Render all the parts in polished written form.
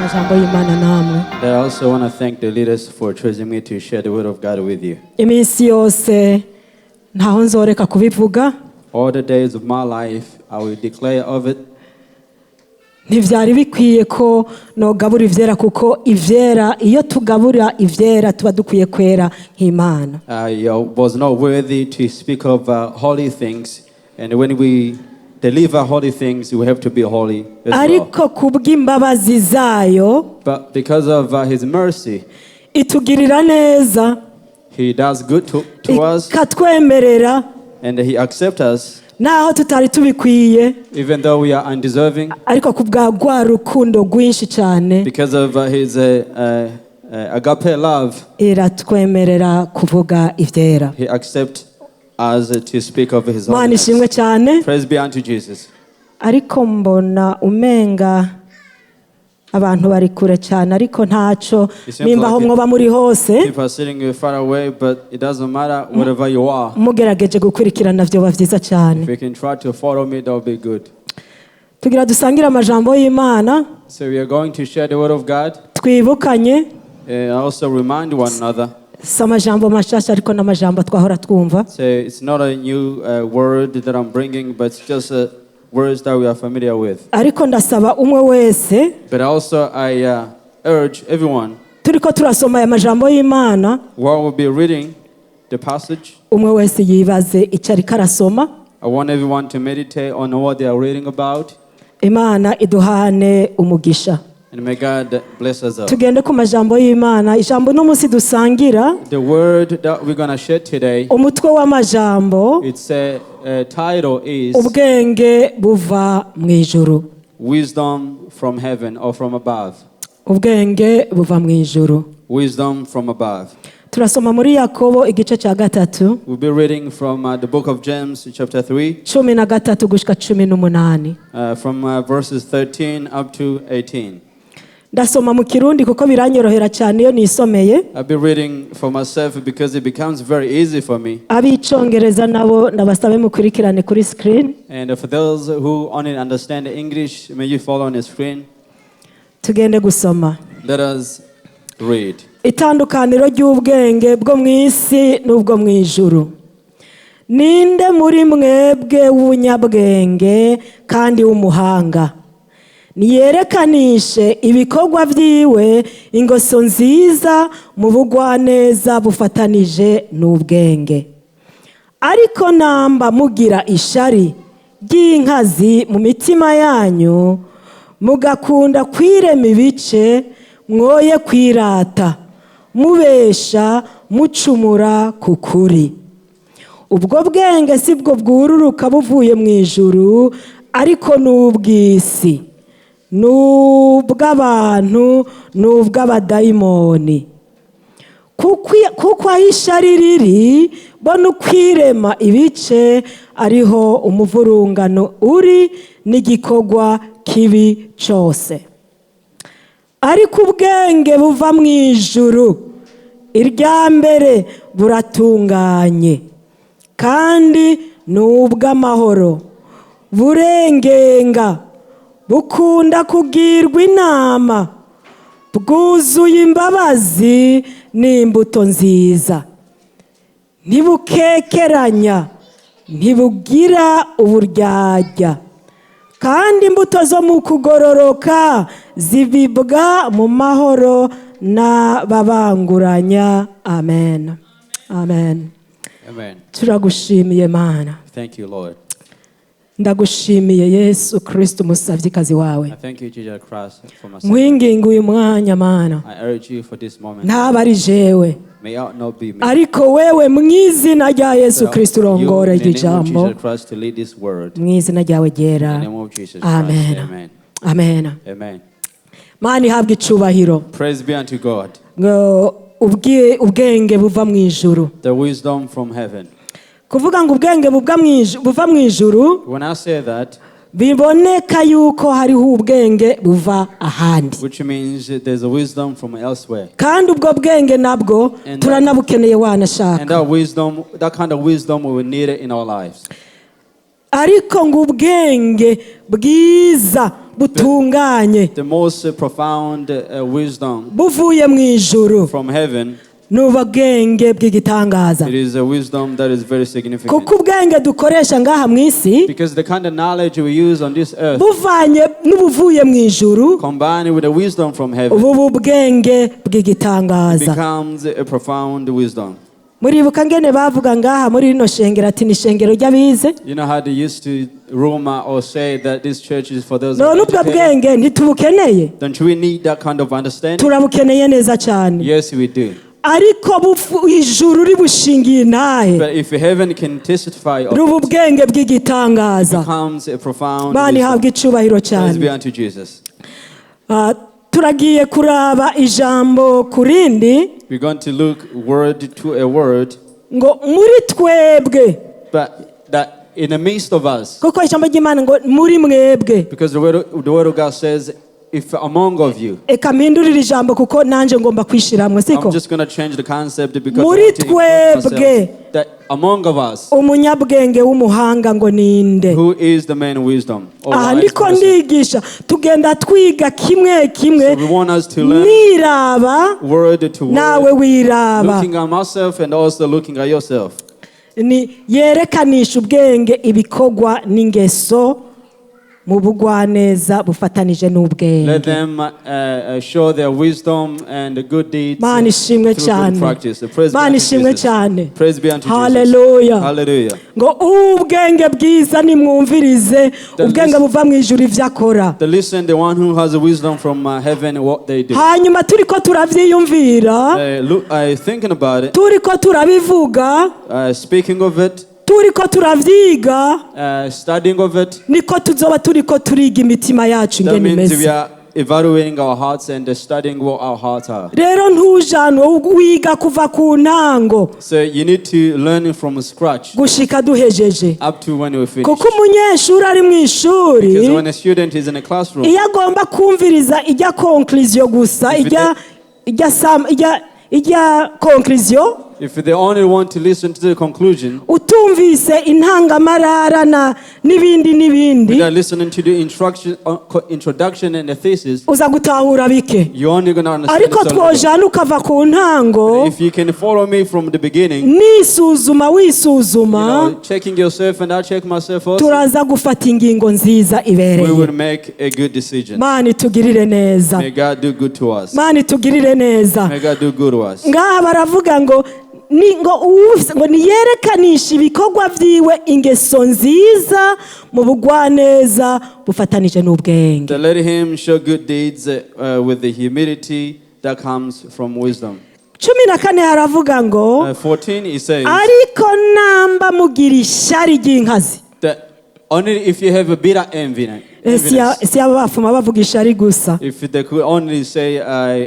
Amajambo y'Imana namwe. And I also want to thank the leaders for choosing me to share the word of God with you. Iminsi yose ntaho nzoreka kubivuga. All the days of my life, I will declare of it. Ntibyari bikwiye ko nogabura ibyera, kuko ibyera, iyo tugabura ibyera, tuba dukwiye kwera nk'Imana. I was not worthy to speak of holy things, and when we deliver holy things, we have to be holy as well. Ariko kubw'imbabazi zayo, But because of His mercy, itugirira neza, He does good to us, ikatwemerera, and He accepts us, naho tutari tubikwiye, even though we are undeserving, ariko ku bwa rwa rukundo rwinshi cyane, because of His agape love, iratwemerera kuvuga ibyera. He accepts us to speak of His Mana holiness. ishimwe cyane. Praise be unto Jesus. Ariko mbona umenga abantu bari kure cyane, ariko ntacyo, It seems nimba aho like mwoba muri hose, people are sitting far away, but it doesn't matter wherever you are. Mugerageje gukurikirana byoba byiza cyane. If you can try to follow me, that will be good. Tugira dusangire amajambo y'Imana. So we are going to share the word of God Twibukanye. And also remind one another. Si amajambo mashasha, ariko n'amajambo twahora twumva. So it's not a new word that I'm bringing, but it's just words that we are familiar with. Ariko ndasaba umwe wese, But also I urge everyone, turiko turasoma aya majambo y'Imana, while we'll be reading the passage, umwe wese yibaze icyo ariko arasoma. I want everyone to meditate on what they are reading about, Imana iduhane umugisha. And may God bless us all. Tugende ku majambo y'Imana. Ijambo uno munsi dusangira, The word that we're going to share today, umutwe w'amajambo, its title is Ubwenge buva mu ijuru. Wisdom from Heaven or from Above. Ubwenge buva mu ijuru. Wisdom from above. Turasoma muri Yakobo igice cya gatatu, We'll be reading from the book of James, chapter 3, 13 gushika 18. From verses 13 up to 18. Ndasoma mu Kirundi kuko biranyorohera cyane iyo nisomeye. I'll be reading for myself because it becomes very easy for me. Ab'icongereza nabo ndabasabe mukurikirane kuri screen. And for those who only understand English, may you follow on the screen. Tugende gusoma. Let us read. Itandukaniro ry'ubwenge bwo mu isi n'ubwo mu ijuru. Ninde muri mwebwe w'umunyabwenge kandi w'umuhanga? Niyerekanishi ibikorwa byiwe ingeso nziza mu bugwaneza bufatanije n'ubwenge. Ariko namba mugira ishari ry'inkazi mu mitima yanyu, mugakunda kwirema ibice, mwoye kwirata mubesha mucumura ku kuri. Ubwo bwenge si bwo bwururuka buvuye mu ijuru, ariko ni ubw'isi, ni ubw'abantu, ni ubw'abadayimoni. Kuko aho ishari riri bo n'ukwirema ibice, ariho umuvurungano uri n'igikorwa kibi cyose. Ariko ubwenge buva mu ijuru, irya mbere buratunganye, kandi ni ubw'amahoro, burengenga, bukunda kugirwa inama, bwuzuye imbabazi n'imbuto nziza, ntibukekeranya, ntibugira uburyarya. Kandi imbuto zo mu kugororoka zibibwa mu mahoro n'ababanguranya. Amen, amen. Amen. Turagushimiye, Mana. Thank you, Lord. Ndagushimiye, Yesu Kirisito, umusabyikazi wawe. I thank you, Jesus Christ, for my Nkwinginga uyu mwanya, Mana, I urge you for this moment. ntaba ari jewe, May out not be me. Ariko wewe, mu izina rya Yesu But Kirisito, you, urongore in the iryo name of jambo, Jesus Christ, to lead this word. Mu izina ryawe ryera. In the name of Jesus Christ. Amen. Amen. Amen. Amen. Mana ihabwe icubahiro. Praise be unto God. Ngo ubwenge buva mu ijuru. The wisdom from heaven. Kuvuga ngo ubwenge buva mu ijuru, When I say that, biboneka yuko hariho ubwenge buva ahandi, which means there's a wisdom from elsewhere. Kandi ubwo bwenge nabwo turanabukeneye wanashaka. And that wisdom, that kind of wisdom, we will need it in our lives. Ariko ngo ubwenge bwiza butunganye The most profound wisdom buvuye mu ijuru from heaven, ni ubwenge bw'igitangaza. It is a wisdom that is very significant. Kuko ubwenge dukoresha ngaha mu isi Because the kind of knowledge we use on this earth, buvanye n'ubuvuye mu ijuru, combined with the wisdom from heaven, ubu bwenge bw'igitangaza. Becomes a profound wisdom. Muribuka ngene bavuga ngaha muri rino shengero ati ni ishengero ry'abize. You know how they used to rumor or say that this church is for those who None are ubwo educated? bwenge ntitubukeneye? Don't we need that kind of understanding? Turabukeneye neza cyane. Yes, we do. Ariko ijuru ribushingiye intahe, But if heaven can testify of ruba it, ubwenge bw'igitangaza. Becomes a profound Mana wisdom. ihabwa icubahiro Praise cyane. be unto Jesus. Ah, turagiye kuraba ijambo ku rindi. We're going to look word to a word, Ngo muri twebwe, but that in the midst of us, kuko ijambo ry'Imana ngo muri mwebwe. Because the word of God says, if among of you, Eka mpindurire ijambo kuko nanjye ngomba kwishiramwe, siko? I'm just going to change the concept because I Muri want to include myself, twebwe. That among of us, Umunyabwenge w'umuhanga ngo ninde? Who is the man of wisdom? Or Aha wise ndiko person? ndigisha, tugenda twiga kimwe kimwe. So we want us to learn Niraba, word to nawe word, wiraba. Looking at myself and also looking at yourself. Ni yerekanisha ubwenge ibikorwa n'ingeso mu bugwaneza bufatanije n'ubwenge. Let them show their wisdom and the good deeds Mana ishimwe through good cyane. practice. Praise be Mana unto ishimwe Jesus. cyane. Praise be unto Jesus. Hallelujah. Hallelujah. Ngo ubwenge bwiza nimwumvirize ubwenge buva mu ijuru ibyo akora. The listen, the one who has the wisdom from heaven, what they do. Hanyuma turiko turavyiyumvira, Look, thinking about it, turiko turabivuga, speaking of it, turiko turavyiga, studying of it, niko tuzoba turiko turiga imitima yacu that ingene means we imeze. Are evaluating our hearts and studying what our hearts are. Rero ntujanwe, wiga kuva ku ntango So you need to learn from scratch gushika duhejeje. Up to when we finish. Kuko umunyeshuri ari mu ishuri, Because when a student is in a classroom, iyo agomba kumviriza ijya conclusion gusa, If ijya conclusion, if they only want to listen to the conclusion, utumvise intangamarara na n'ibindi n'ibindi, without listening to the introduction and the thesis, uza gutahura bike. You're only going to understand Ariko it a little. twojana ukava ku ntango, If you can follow me from the beginning, nisuzuma, you wisuzuma, checking yourself and I check myself also, turaza gufata ingingo nziza we ibereye. will make a good decision. Mana itugirire neza. May God do good to us. Mana itugirire neza. May God do good to us. Ngaha baravuga ngo ni ngo ngo niyerekanishe ibikorwa byiwe ingeso nziza mu bugwaneza bufatanije n'ubwenge. To let him show good deeds with the humility that comes from wisdom. 14 haravuga ngo, 14, it says ariko namba mugira ishyari ry'inkazi. That only if you have a bitter envy, Eh, si ya- enviness, si aba bafuma bavuga ishyari gusa. If they could only say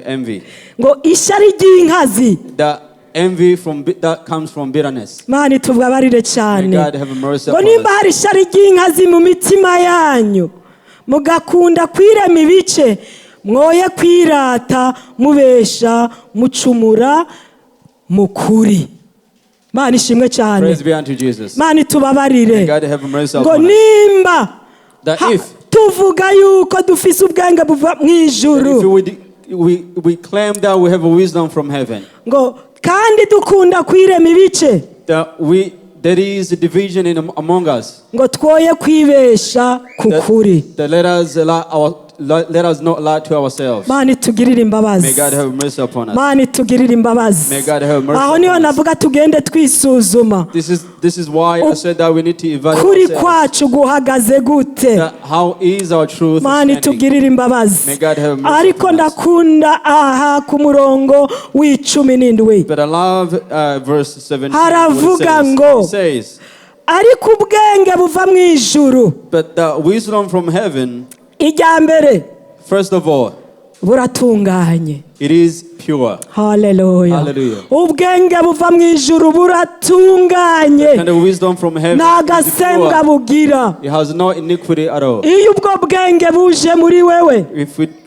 envy, Ngo ishyari ry'inkazi. That envy that comes from bitterness. Mana itubabarire cyane. May God have mercy Ngo upon nimba us. hari ishyari ry'inkazi mu mitima yanyu, mugakunda kwirema ibice, mwoye kwirata mubesha mucumura mu kuri. Mana ishimwe cyane. Praise be unto Jesus. Mana itubabarire. May God have mercy Ngo upon us. nimba That if tuvuga yuko dufise ubwenge buva mu ijuru, If we claim that we have a wisdom from heaven, ngo kandi dukunda kwirema ibice, that there is a division among us, ngo twoye kwibesha ku kuri. That let us not lie to ourselves. Mana itugirire imbabazi. May God have mercy upon us. Mana itugirire imbabazi. May God have mercy Aho niho upon us. navuga tugende twisuzuma. This is why I said that we need to evaluate Kuri ourselves. Kwacu guhagaze gute? That how is our truth Mana standing? itugirire imbabazi. May God have mercy Ariko upon us. ndakunda aha ku murongo w'icumi n'indwi. But I love verse 17. What it Haravuga says. ngo, It says, ariko ubwenge buva mu ijuru, but the wisdom from heaven, ijya mbere, first of all, buratunganye. It is pure. Haleluya. Hallelujah. Ubwenge buva mu ijuru buratunganye. And the wisdom from heaven Nta is gasembwa pure. bugira. It has no iniquity at all. Iyo ubwo bwenge buje muri wewe,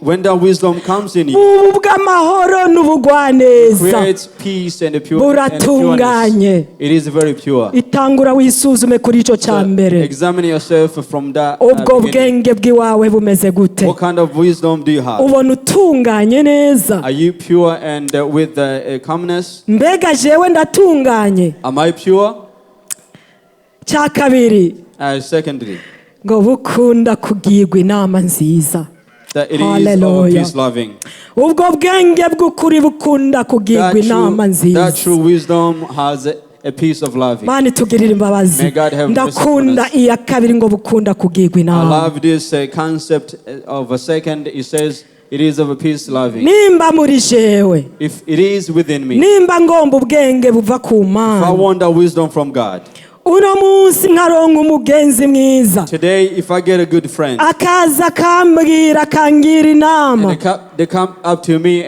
When that wisdom comes in you, ubu bw'amahoro n'ubugwaneza creates peace and pure and buratunganye. pureness. It is very pure. Itangura wisuzume kuri icyo cya So, mbere. examine yourself from that Ubwo beginning. bwenge bw'iwawe bumeze gute? What kind of wisdom do you have? Ubona utunganye neza? Are you pure and with calmness? Mbega jewe ndatunganye? Am I pure? Cya kabiri, Secondly, ngo bukunda kugirwa inama nziza. That it is of Hallelujah. peace loving. Ubwo bwenge bw'ukuri bukunda kugirwa That inama true, that nziza. true wisdom has a peace of loving. Mana itugirire imbabazi. May God have mercy Ndakunda upon us. iya kabiri, ngo bukunda kugirwa I inama. love this concept of a second. It says it is of a peace loving. Nimba muri jewe, If it is within me, nimba ngomba ubwenge buva ku if I Mana, want that wisdom from God, uno munsi nkaronka umugenzi mwiza, today if I get a good friend, akaza akambwira, akangira and inama, they come up to me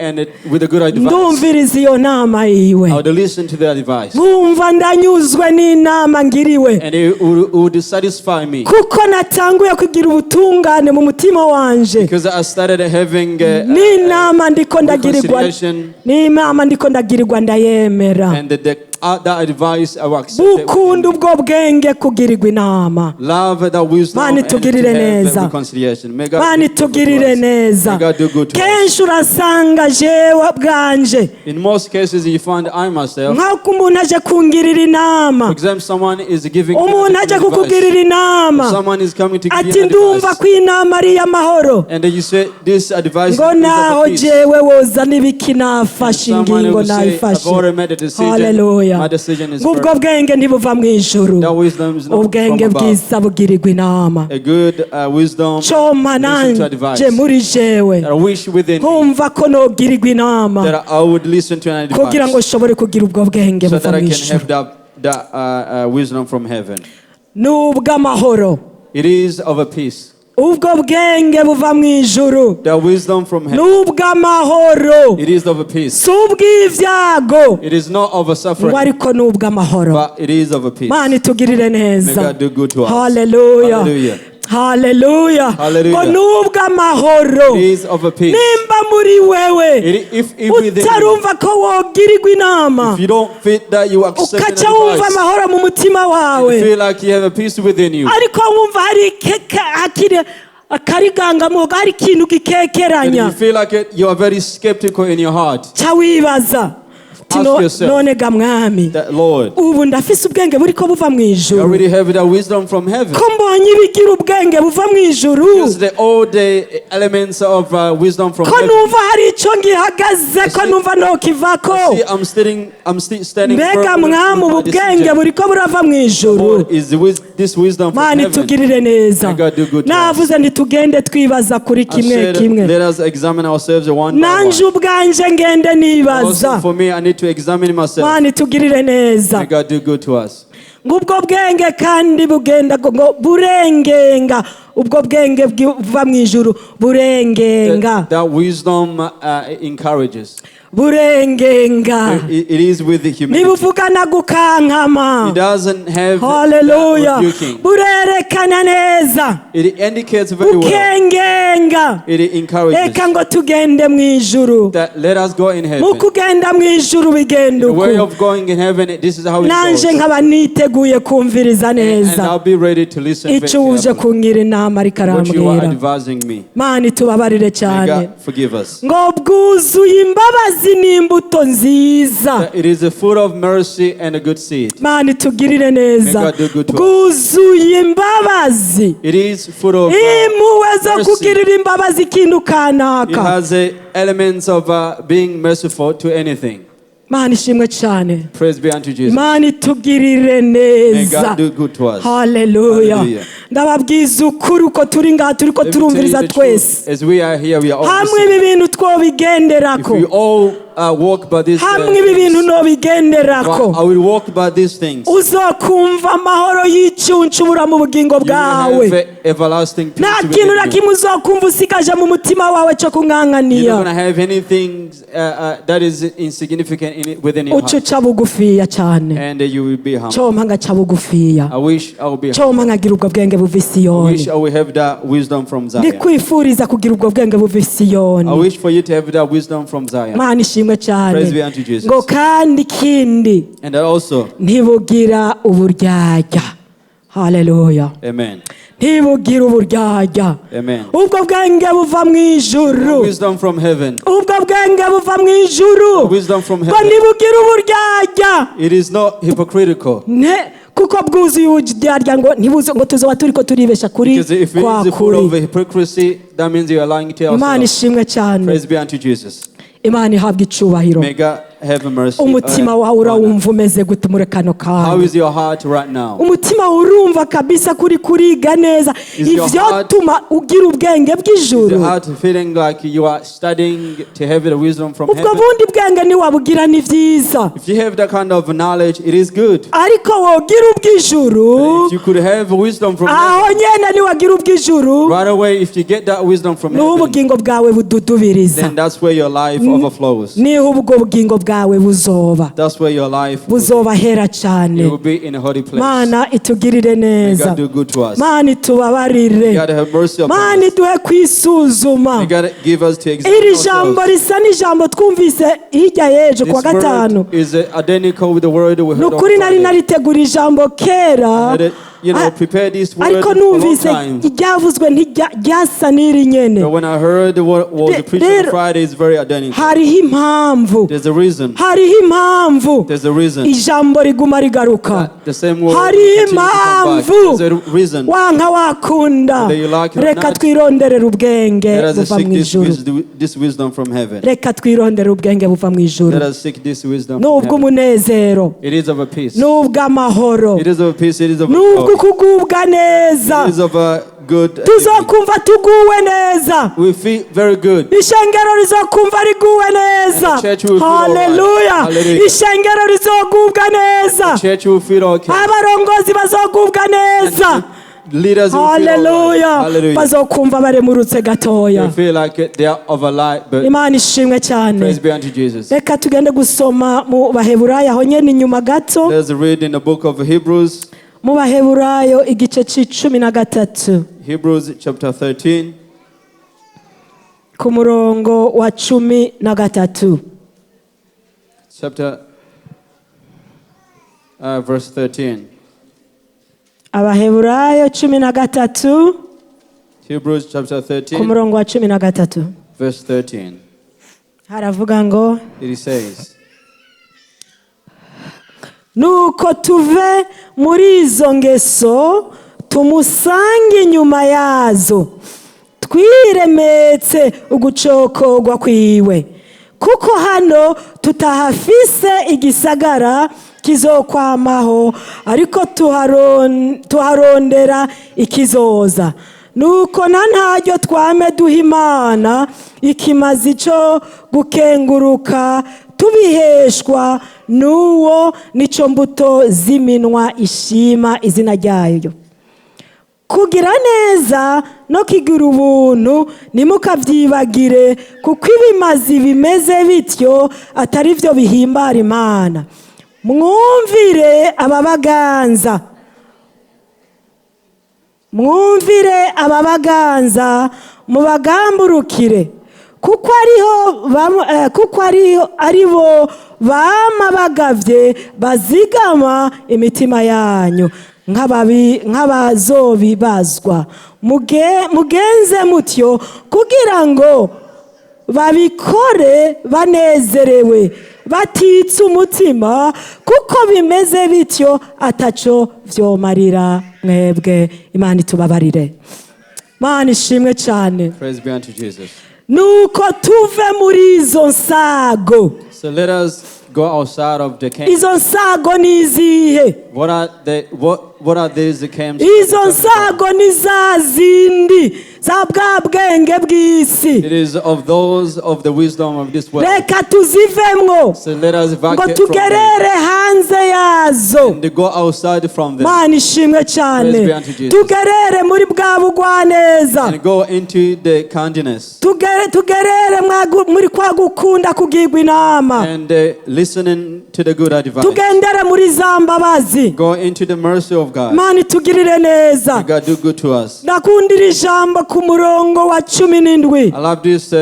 with a good advice, ndumviriza iyo nama yiwe, I would listen to their advice. nkumva ndanyuzwe n'inama ngiriwe, And it would satisfy me. Kuko natanguye kugira ubutungane mu mutima wanje. Because I started having N'inama ndiko ndagirirwa, reconciliation n'inama ndiko ndagirirwa ndayemera. and that advice I will accept it. Bukunda ubwo bwenge kugirirwa inama. Love that wisdom Mana and to itugirire have neza. reconciliation. May God Mana do good to itugirire us. neza. May God do good to us. Kenshi urasanga jewe bwanje, In most cases, you find I myself, nk'uko umuntu aje kungirira inama, for example, someone is giving me umuntu aje advice. kukugirira inama, Someone is coming to give ati you ndumva advice. ko inama ari iy'amahoro, And then you say, this advice ngo is of naho a peace. jewe woza n'ibiki, nafashe Someone ingingo, will say, "I've nayifashe." already made a decision. Haleluya. My decision is Ngo ubwo firm." bwenge ntibuva mu ijuru. That wisdom is not Ubwenge from above. bwiza bugirirwa inama. A good wisdom, Coma listen to advice. nanje muri jewe, That I wish within me nkumva ko nogirirwa inama that I would listen to an kugira ngo advice nshobore kugira ubwo bwenge so buva that I mu can ijuru. have that wisdom from heaven. Ni ubw'amahoro. It is of a peace. Ubwo bwenge buva mu ijuru The wisdom from ni heaven. ubw'amahoro, It is of a peace. si ubw'ibyago, It is not of a ngo suffering, ariko ni ubw'amahoro. but it is of a peace. Mana itugirire neza. May God do good to us. Haleluya. Hallelujah. Haleluya. Hallelujah. Ngo ni ubw'amahoro. It is of a peace. Nimba muri wewe If within you, utarumva ko wogirirwa inama, if you don't fit that you accept an ukaca wumva advice, amahoro mu mutima wawe, you feel like you have a peace within you, ariko wumva hari hakiri akarigangamuhogo, hari ikintu and gikekeranya, you feel like you are very skeptical in your heart, ca wibaza uti, Ask yourself. None ga Mwami, That Lord, ubu ndafise ubwenge buriko buva mu you ijuru? already have that wisdom from heaven. Ko mbonye ibigira ubwenge buva mu ijuru, Because all the elements of wisdom from ko heaven. numva hari ico ngihagaze, ko numva nokivako, See, I'm still standing mbega firm with Mwami, my ubu bwenge decision. buriko burava mu ijuru? Lord, is this wisdom from Mana heaven? itugirire neza. May God do good to us. Navuze ntitugende twibaza kuri I kimwe said, kimwe. let us examine ourselves one by Nanje one. ubwanje ngende nibaza. Also for me, I need to examine myself. Mana itugirire neza. May God do good to us. Ngo ubwo bwenge kandi bugenda ngo burengenga. Ubwo bwenge buva mu ijuru burengenga. That wisdom encourages. Burengenga. It is with the humility. Ntibuvugana gukankama. It doesn't have that Haleluya. rebuking. Burerekana neza. It indicates very well. Bukengenga. It encourages Reka ngo tugende mu ijuru. That let us go in Mu heaven. kugenda mu ijuru bigenda The way uku. of going in heaven, this is how it Nanje goes. nkaba niteguye kumviriza And neza I'll be ready to listen very icyo uje carefully kungira inama ariko what you are arambwira. advising me. Mana itubabarire May cyane. God forgive us. Ngo bwuzuye imbabazi n'imbuto nziza. That it is a fruit of mercy and a good seed. Mana itugirire neza. May God do good to us. Bwuzuye imbabazi, It is full of impuhwe zo mercy. kugirira imbabazi ikintu It kanaka. has elements of being merciful to anything. Mana ishimwe cyane. Praise be unto Jesus. Imana itugirire May neza. God do good to us. Haleluya. Hallelujah. Ndababwiza ukuri, uko turi ngaha turiko Let me tell you turumviriza the truth. twese, As we are here, we are all hamwe listening. ibi bintu If twobigenderako, we all walk by these Hamwe ibi bintu things. nobigenderako, But I will walk by these things. Uzokumva amahoro y'icuncubura mu bugingo You will bwawe. have everlasting peace Nta within kintu na you. kimwe uzokumva usigaje mu mutima wawe cyo You're not kunkankaniya. going to have anything that is insignificant within your Uca heart. uca bugufiya cyane. And you will be humble. Cyompa ngaca bugufiya. I wish I will be humble. Cyompa nkagira ubwo bwenge buva i I Siyoni. wish I will have that wisdom from Zion. Ndikwifuriza kugira ubwo bwenge buva i Siyoni. I wish for you to have that wisdom from Zion. Mana ishimwe cyane. Praise be unto Jesus. Ngo kandi ikindi, And that also, ntibugira uburyarya. Haleluya. Amen. Ntibugira uburyarya. Amen. Ubwo bwenge buva mu ijuru. Wisdom from heaven. Ubwo bwenge buva mu ijuru. Wisdom from Ngo heaven. ntibugira uburyarya. It is not hypocritical. Kuko bwuzuye uburyarya, ngo ntibuze ngo tuzoba turi ko turibesha kuri Because if it kwa is full kuri. of hypocrisy, that means you are lying to Imana yourself. ishimwe cyane. Praise be unto Jesus. Imana ihabwa icubahiro. May God have mercy. Umutima wawe urawumva umeze gute muri kano How kanya? is your heart right now? Umutima urumva kabisa kuri kuriga neza Is your ivyotuma ugira ubwenge Is bw'ijuru? your heart feeling like you are studying to have the wisdom from Ubwo heaven? bundi bwenge ntiwabugira, ni byiza. If you have that kind of knowledge, it is good. Ariko wogira ubw'ijuru, If you could have wisdom from heaven, aho nyene niwagira ubw'ijuru, right away, if you get that wisdom from niho heaven, ubugingo bwawe bududubiriza. then that's where your life overflows. Niho ubwo bugingo bwawe buzoba. That's where your life will be. Buzoba hera cyane. It will be in a holy place. Mana itugirire May neza. God do good to us. Mana itubabarire. God have mercy upon Mana us. iduhe kwisuzuma. May God give us to examine Iri jambo ourselves. risa n'ijambo twumvise hirya y'ejo kuwa This gatanu. word is identical with the word we Ni heard on ukuri nari Friday. naritegura ijambo kera, Had it, prepare this word ariko for a long numvise time. iryavuzwe ryasa n'iri nyene. But when I heard what was preached on Friday, is very identical. Hariho impamvu. There's a reason. Hariho impamvu There's a reason. ijambo riguma rigaruka. The same word Hariho continue to come back. impamvu. There's a reason. Wanka wakunda, Whether you like it or reka not, twironderere ubwenge let us buva seek mu ijuru. this wisdom from heaven. Reka twirondere ubwenge buva mu ijuru. Let us seek this wisdom from heaven. N'ubw'umunezero, It is of a peace. n'ubw'amahoro, It is of a peace. It is of a n'ubwo joy. kugubwa neza. It is of a good. Tuzokumva tuguwe neza. We feel very good. Ishengero rizokumva riguwe neza. And the church will feel alright. Haleluya. Hallelujah. Ishengero rizogubwa neza. Church will feel okay. Abarongozi bazogubwa neza. Leaders will feel alright. Haleluya. Hallelujah. Bazokumva baremurutse gatoya. They feel like they are of a light, but Imana ishimwe cyane. praise be unto Jesus. Reka tugende gusoma mu Baheburayo aho nyene inyuma gato. Let's read in the book of Hebrews, Mu Baheburayo igice c'13, Hebrews chapter 13, ku murongo wa 13. Chapter verse 13. Abaheburayo 13, Hebrews chapter ku 13, murongo wa 13, verse 13. Haravuga ngo: It says, Nuko tuve muri izo ngeso, tumusange inyuma yazo, twiremetse ugucokogwa kwiwe, kuko hano tutahafise igisagara kizokwamaho, ariko tuharondera ikizoza. Nuko na ntaryo twame duha Imana ikimazi cyo gukenguruka, tubiheshwa n'uwo, nico mbuto z'iminwa ishima izina ryayo. Kugira neza no kugira ubuntu ntimukabyibagire, kuko ibimazi bimeze bityo atari byo bihimbara Imana. Mwumvire ababaganza, mwumvire ababaganza, mubagamburukire, kuko ariho ari bo bama bagavye, bazigama imitima yanyu nk'abazobibazwa. Mugenze mutyo kugira ngo babikore banezerewe, batitse umutima, kuko bimeze bityo ataco vyomarira mwebwe. Imana itubabarire. Mana ishimwe cyane. Praise be unto Jesus. Nuko tuve muri izo nsago. So let us Go outside of the camp. Izo nsago ni izihe? What are these camps? Izo nsago ni za zindi za bwa bwenge bw'isi. It is of those of the wisdom of this world. Reka tuzivemwo, So let us ngo vacate from them tugerere hanze yazo. And go outside from them Mana ishimwe cyane. Praise be unto Jesus. Tugerere muri bwa bugwaneza, and go into the kindness tugerere muri kwa gukunda kugirwa inama, and listening to the good advice. Tugendere muri za mbabazi. Go into the mercy of God. Mana itugirire neza. May God do good to us. Ndakundira ijambo ku murongo wa 17. I love this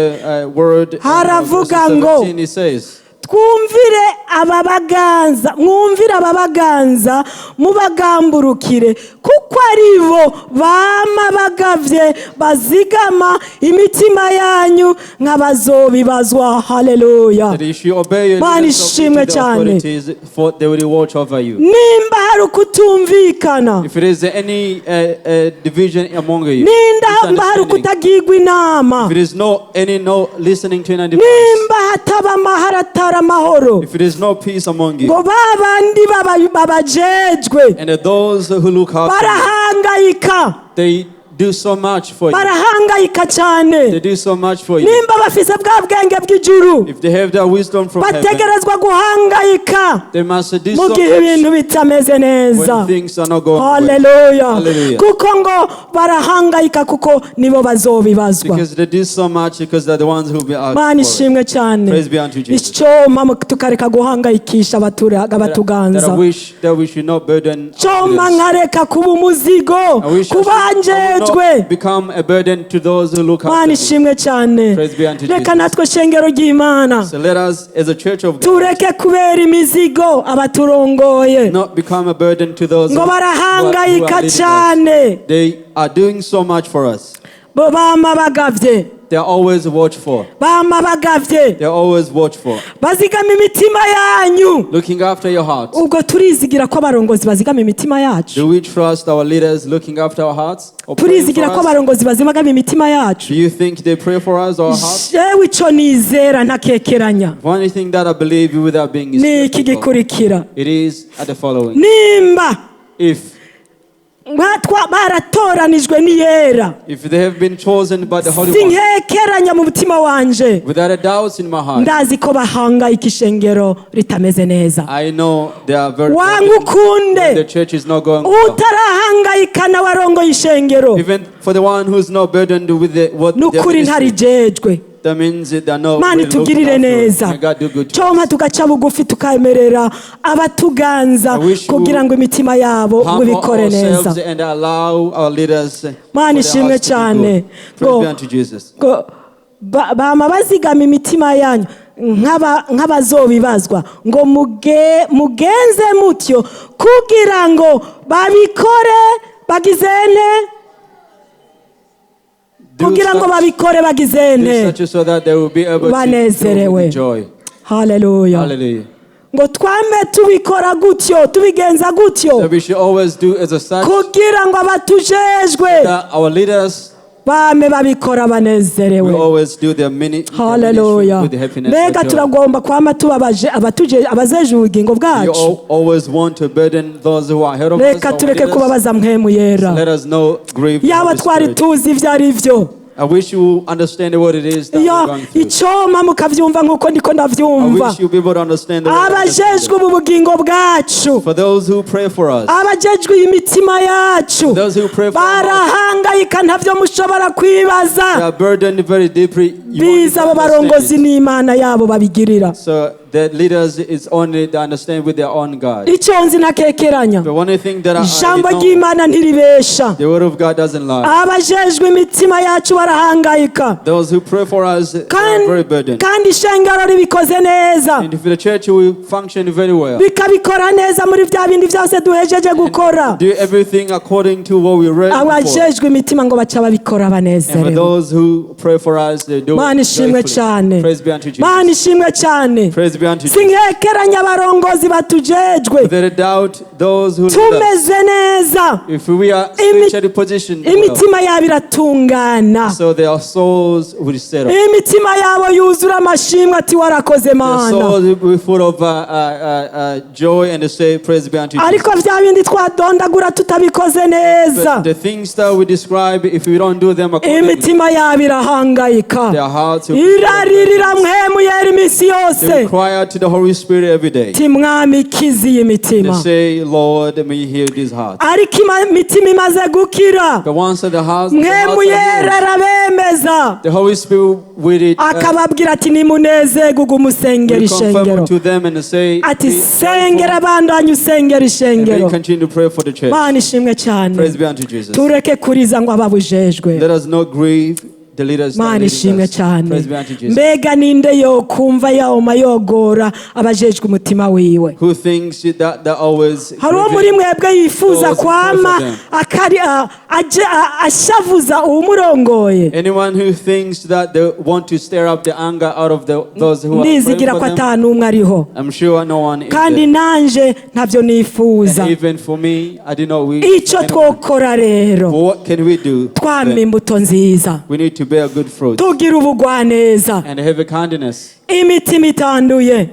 word. Haravuga Verse ngo, 17, it says, twumvire ababaganza, mwumvire ababaganza, mubagamburukire, kuko ari bo bama bagavye, bazigama imitima yanyu nk'abazobibazwa. Haleluya. That you should obey your Mana leaders, ishimwe obey the cyane. Authorities, for they will watch over you. Nimba hari ukutumvikana, If it is any division among you, nimba hari misunderstanding, ukutagirwa inama, if it is no any no listening to any advice, nimba hataba amahoro, atari amahoro, if it is no peace among you, ngo ba bandi babajejwe and those who look after you, barahangayika, they do so much for you. Barahangayika cyane. They do so much for you. Nimba bafise bwa bwenge bw'ijuru, If they have their wisdom from heaven, bategerezwa guhangayika they must do mu so gihe ibintu much bitameze neza. when things are not going well. Haleluya. Hallelujah. Kuko ngo barahangayika kuko nibo bazobibazwa. Because they do so much because they're the ones who will be asked Mana for it. ishimwe cyane. Praise be unto Jesus. Icyoma tukareka guhangayikisha That abatuganza. I wish that we should not burden our Cyoma leaders. nkareka kuba umuzigo I wish I ku should, I would banjejwe. not become a burden to those who look Mana after me. ishimwe cyane. Praise be unto Reka Jesus. natwe shengero ry'Imana, So let us, as a church of God, tureke kubera imizigo abaturongoye, not become a burden to those ngo who are barahangayika leading us. cyane. They are doing so much for us. Bo bama bagavye, They are always watchful. bama bagavye, They are always watchful, bazigama imitima yanyu. Looking after your hearts. Ubwo turizigira ko abarongozi bazigama imitima yacu? Do we trust our leaders looking after our hearts? Or praying Turizigira for ko us? abarongozi bazigama imitima yacu? Do you think they pray for us or our hearts? Jewe ico nizera ntakekeranya One thing that I believe without being ni iki skeptical, gikurikira: it is at the following. Nimba If baratoranijwe n'iyera, if they have been chosen by the Holy One, sinkekeranya mu mutima wanje, without a doubt in my heart, ndazi ko bahangayika ishengero ritameze neza. I know they are very Wanga burdened ukunde, when the church is not going well. utarahangayika nawe arongoye ishengero, Even for the one who's not burdened with the, what their n'ukuri ministry, ntarijejwe. that means they are not Mana really looking itugirire after. neza. May God do good to Cyoma us. tugaca bugufi, tukamerera abatuganza I wish we kugira ngo imitima yabo ngo Humble ibikore neza. ourselves and allow our leaders for Mana their ishimwe hearts to be cyane. good. Praise Ngo be unto Jesus. ngo bama bazigama imitima yanyu nk'abazobibazwa, ngo mugenze mutyo kugira ngo babikore bagizene, Do kugira ngo such, babikore do bagizene, such so that they will be able to do banezerewe. with joy. Haleluya. Hallelujah. Ngo twame tubikora gutyo, tubigenza gutyo, That we should always do as a such kugira ngo abatujejwe that our leaders bame babikora banezerewe. will always do their ministry Haleluya. with happiness Mbega and joy. turagomba kwama tubabaje abajeje ubugingo We bwacu? always want to burden those who are ahead of us. Reka Our tureke leaders. kubabaza mpwemu yera. Let us know grieve the Yaba Holy twari Spirit. tuzi ibyo ari byo. I wish you understand what it is that Iyo we're going through. icoma mukabyumva nk'uko ndiko I ndabyumva. wish you'll be able to understand the way I understand Abajejwe it. ubu bugingo bwacu, For those who pray for us, abajejwe iyi mitima yacu, those who pray for us, barahangayika ntabyo mushobora kwibaza. they are burdened very deeply. You won't Biza abo even understand barongozi it. n'Imana yabo babigirira. So the leaders is only they understand with their own God. Icyo nzi ntakekeranya, But one thing that I ijambo know, ry'Imana ntiribesha. the word of God doesn't lie. Abajejwe imitima yacu barahangayika. Those who pray for us, they are kandi very burdened. Kandi ishengero ribikoze neza, And if the church will function very well, bikabikora neza muri bya bindi byose duhejeje gukora, do everything according to what we read before. abajejwe imitima ngo baca babikora And for banezerewe. those who pray for us, they do Mana it ishimwe joyfully. cyane. Praise be unto Mana Jesus. ishimwe cyane. Praise be unto Jesus. Sinkekeranya abarongozi batujejwe. Without a doubt, those who lead us, Tumeze neza, if we are spiritually positioned well, imitima yabo iratungana, so their souls will settle. Imitima yabo yuzura amashimwe ati warakoze Their Mana. souls will be full of joy and they say, "Praise be unto Jesus." Ariko bya bindi twadondagura tutabikoze neza, But the things that we describe, if we don't do them accordingly, imitima yabo irahangayika, their hearts will be iraririra Mpwemu Yera iminsi yose, They will cry out to the Holy Spirit every day. Ati Mwami kiza iyi They mitima. say, "Lord, may you heal these hearts." Ariko imitima imaze gukira, But once the Mpwemu hearts are Yera healed, arabemeza, the Holy Spirit with it akababwira ati nimunezerwe umusengera will confirm ishengero, to them and say, ati "Be sengera joyful," bandanye usengera and they ishengero. continue to pray for the church. Mana ishimwe cyane. Praise be unto Jesus. Tureke kuriza ngo ababujejwe. Let us not grieve the leaders that Mana are leading ishimwe us. cyane. Praise be unto Jesus. Mbega ninde yokumva yoma yogora abajejwe umutima wiwe? Who thinks that always Hari uwo muri grieving mwebwe yifuza those who kwama pray for them? akari aje ashavuza uwumurongoye? Anyone who thinks that they want to stir up the anger out of those who are praying Ndizigira for ko them, ata n'umwe ariho. I'm sure no one is Kandi there. nanje ntabyo nifuza. And even for me, I do not wish Icyo for anyone. twokora rero, But what can we do twama then? imbuto nziza, We need to bear good fruit tugira ubugwaneza, and have a kindness, imitima itanduye,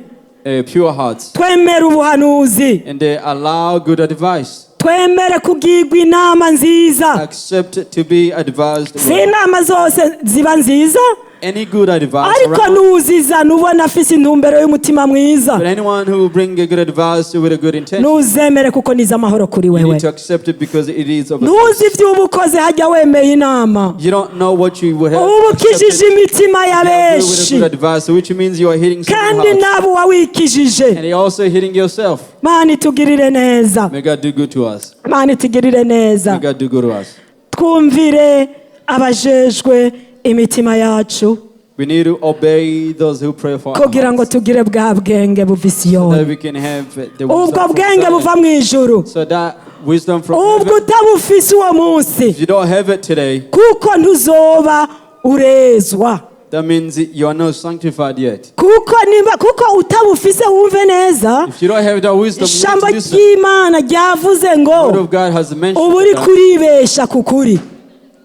a pure heart, twemere ubuhanuzi, and they allow good advice. Twemere kugirwa inama nziza. Accept to be advised Si well. inama zose ziba nziza, Any good advice ariko around, nuzizana ubona afise intumbero y'umutima mwiza, but anyone who will bring a good advice with a good intention, ntuzemere kuko niza amahoro kuri you wewe. need to accept it because it is of a Ntuzi ibyo uba ukoze hajya wemeye inama. You don't know what you would have Uba ukijije accepted imitima ya if you agree with a benshi, good advice, which means you are hitting someone's kandi heart. nawe uba wikijije. And you're also hitting yourself. Mana itugirire neza. May God do good to us. Mana itugirire neza. May God do good to us. Twumvire abajejwe imitima yacu We need to obey those who pray for our kugira ngo hearts, tugire bwa bwenge buva i so that Siyoni, we can have the ubwo wisdom from bwenge Zion. buva mu ijuru. So that wisdom from Ubwo heaven, utabufise uwo munsi, if you don't have it today, kuko ntuzoba urezwa. that means you are not sanctified yet. Kuko niba kuko utabufise, wumve neza, If you don't have that wisdom, you need ijambo to listen. ry'Imana ryavuze ngo The word of God has mentioned uba uri that. kuribesha ku kuri.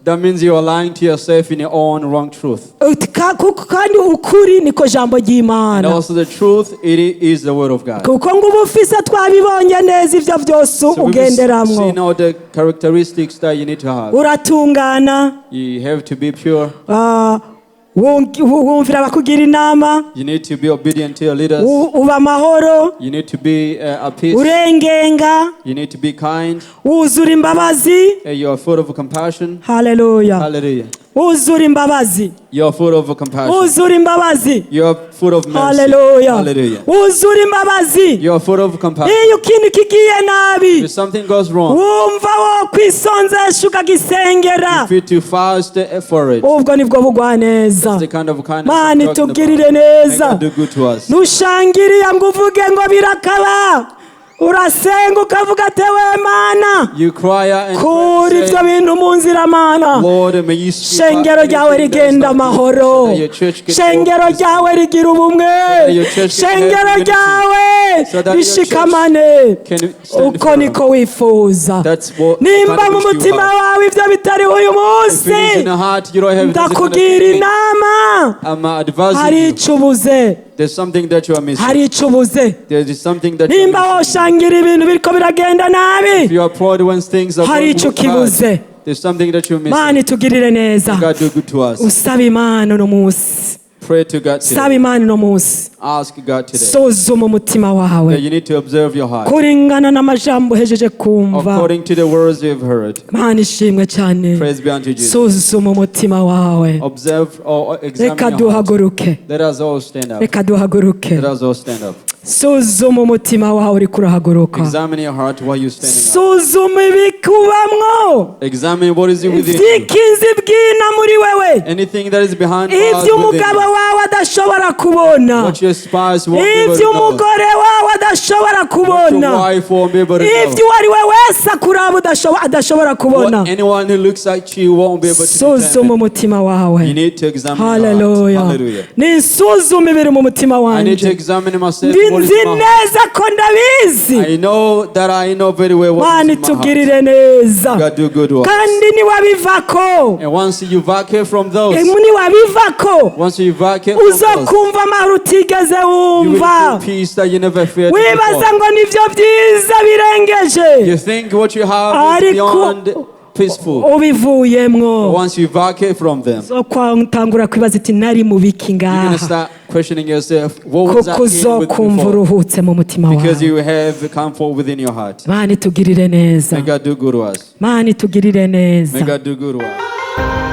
That means you are lying to yourself in your own wrong truth. Kuko kandi ukuri niko jambo And ry'Imana. also the truth, it is the word of God. Kuko ngo uba ufise twabibonye neza ibyo byose So we've ugenderamwo. seen all the characteristics that you need to have. Uratungana, You have to be pure. Wumvira abakugira inama, You need to be obedient to your leaders. Uba amahoro, You need to be at peace. urengenga, You need to be kind. wuzura imbabazi. You are full of compassion. Haleluya. Hallelujah. Wuzura imbabazi. You are full of compassion. Wuzura imbabazi. You are full of mercy. Haleluya. Hallelujah. Wuzura imbabazi. You are full of compassion. Iyo ikintu kigiye nabi, If something goes wrong, wumva wo kwisonzesha ukagisengera. you feel to fast for it. Ubwo nibwo bugwaneza. That's the kind of kindness Mana I'm talking itugirire about. May neza. God do good to us. Ntushangiriye ngo uvuge ngo birakaba, urasenga ukavuga ati we Mana, You cry out and kura pray, ibyo say, bintu mu nzira Mana. "Lord, may you sweep out Shengero ryawe anything that is rigenda not good, amahoro, so that your church can shengero walk ryawe rigira ubumwe, that your church can have shengero unity, ryawe so that your church rishikamane can stand uko firm." niko wifuza. That's what the Nimba kind mu of wish you mutima have. wawe ibyo bitariho uyu If munsi, it is in your heart, you don't have this kind of ndakugira thinking, inama, I'm advising hari you. icyo ubuze. There's something that you are missing. Hari icyo ubuze. There is something that you Nimba are missing. woshangira ibintu biriko biragenda nabi, If you are proud when things are hari going icyo kibuze. bad, there's something that you're missing. Mana itugirire neza. God do good to us. Usaba Imana uno munsi. Pray to God Saba today. Imana uno munsi. Ask God today. Suzuma umutima wawe That you need to observe your heart kuringana n'amajambo uhejeje kumva. according to the words you've heard. Mana ishimwe cyane. Praise be unto Jesus. Suzuma umutima wawe. Observe or examine Reka your heart. duhaguruke. Let us all stand up. Reka duhaguruke. Let us all stand up. Suzuma umutima wawe uriko urahaguruka. Examine your heart while you're standing up. Suzuma ibikubamwo. Examine what is within you. Ibyikinzi bwina muri wewe. Anything that is behind bars Ibyo within umugabo you. wawe adashobora kubona. What your spouse won't be able Ibyo to know. umugore wawe adashobora What kubona. your wife won't be able to Ibyo know. uwo ari we wese akuraba adashobora kubona. What anyone who looks at you won't be able to Suzuma determine. umutima wawe. You need to examine your heart. Haleluya. Hallelujah. Nisuzume ibiri mu mutima I need to wanje. examine myself. Ndi What is nzi in my heart. neza ko ndabizi. I know that I know very well what Mana is in my heart. itugirire neza. God do good works. Kandi niwabivako, And once you vacate from those, niwabivako, once you vacate from those, uzokumva amahoro utigeze you will wumva. feel peace that you never feared Wibaza before. ngo nibyo byiza birengeje. You think what you have is Ariko beyond peaceful. ubivuyemwo, Once you vacate from them, uzokwatangura kwibaza iti nari mu biki you're ngaha? gonna start questioning yourself. What was I Kuko in with uzokumva before? uruhutse mu mutima Because wawe. you have comfort within your heart. Mana itugirire neza. May God do good to us. Mana itugirire May neza. God do good to us.